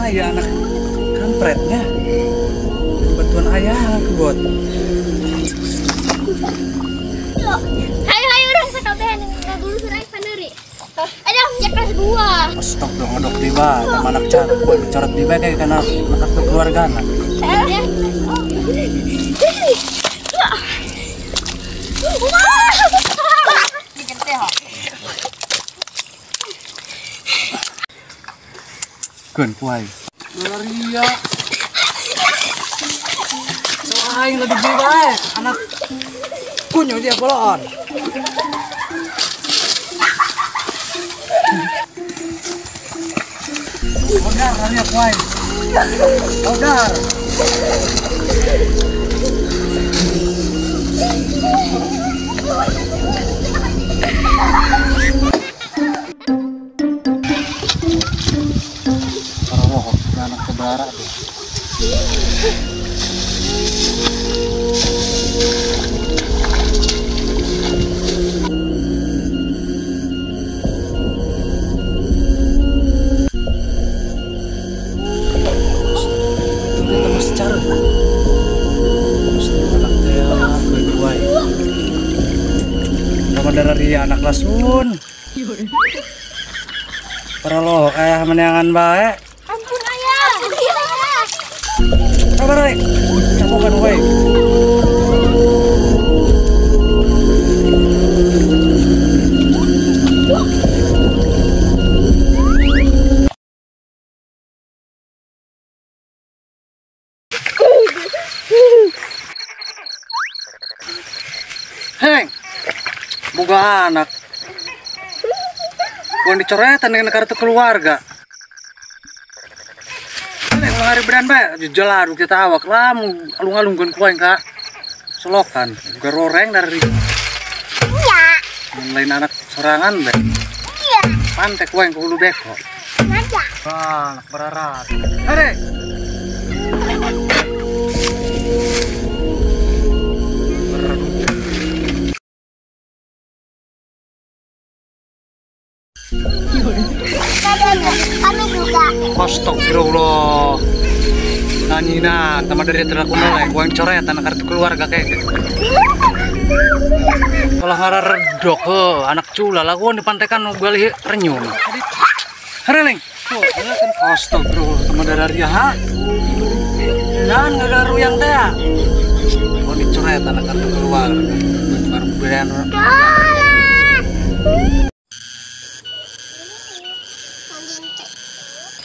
Ya anak kampretnya. Bantuan ayah kebot. Hayu hayu urang sakabehan ngagulus aing pandeuri. Ada ya kelas 2. Astagfirullah ngodok di ba, sama anak buat dicoret di ba kayak karena anak keluarga anak. Ya. Keun kuai. Ria. Aing lebih baik anak kunyuk dia bolon. Modar ria kuai. Modar. Anak kebara tuh. Itu kita masih cari lah. Anak teh kedua. Nama dari anak lasun. Para loh kayak menangan baik. Kabar rek, capokan wae. Heng, boga anak. Bukan dicoretan dengan kartu keluarga. Hari beran bae jelar kita awak lamu alung-alungkeun ku aing ka selokan garoreng dari iya lain anak sorangan bae iya pantek ku aing ke hulu beko aja ah anak berarat hare kami juga. Astagfirullah. Nanyina, teman dari terlaku noleh, gua yang coret anak kartu keluarga kayak. Kalau ngara redok, he, anak cula lah gua dipantekan galih renyung. Hareling. Tuh, kan astagfirullah teman dari ha. Jangan ngagar ruyang teh. Gua dicoret anak kartu keluarga. Baru beran.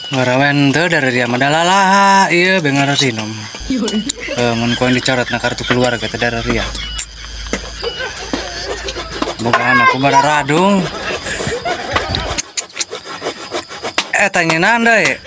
Ngarawen teu dari dia madalalah ieu bengar sinom. Mun ku dicoret na kartu keluarga teh dari dia. Boga anak ku bararadung. Tanyenan deui.